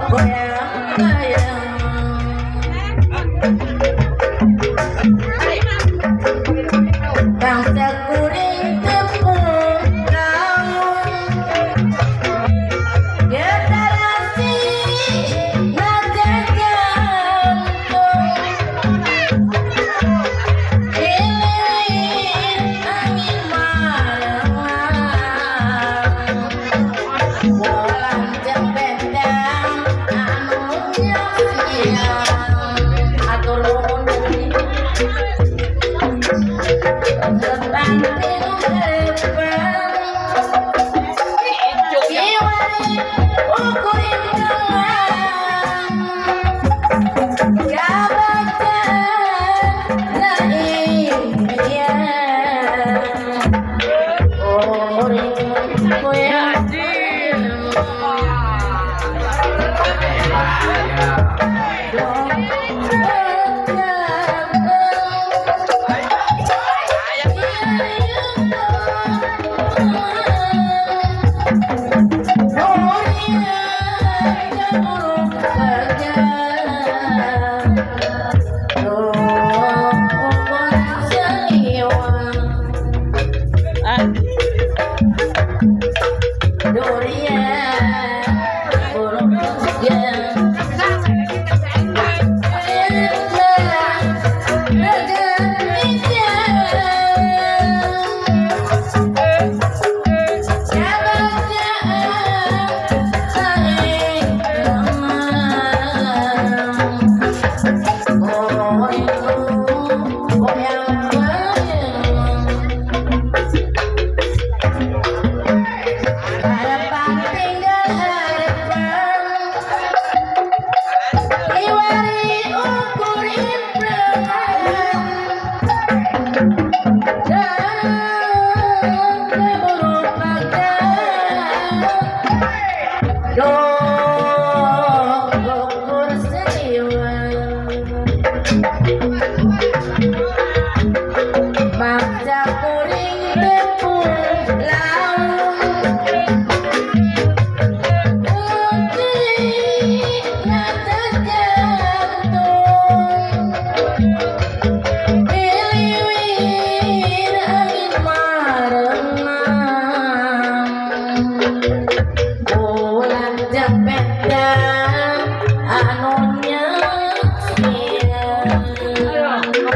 Goyang-goyang. Bangsa kuring tepung laung getarasi nada jantung ilir angin malam lanjang bedang anu siang atur nuhun. Harapan tinggal harapan. Iwari ukur impian. Dan keburukan ukur seniwan. Maksa kuring tepung laung. Putih nada jantung. Iliwir angin marenang. Bulan jeng bedang.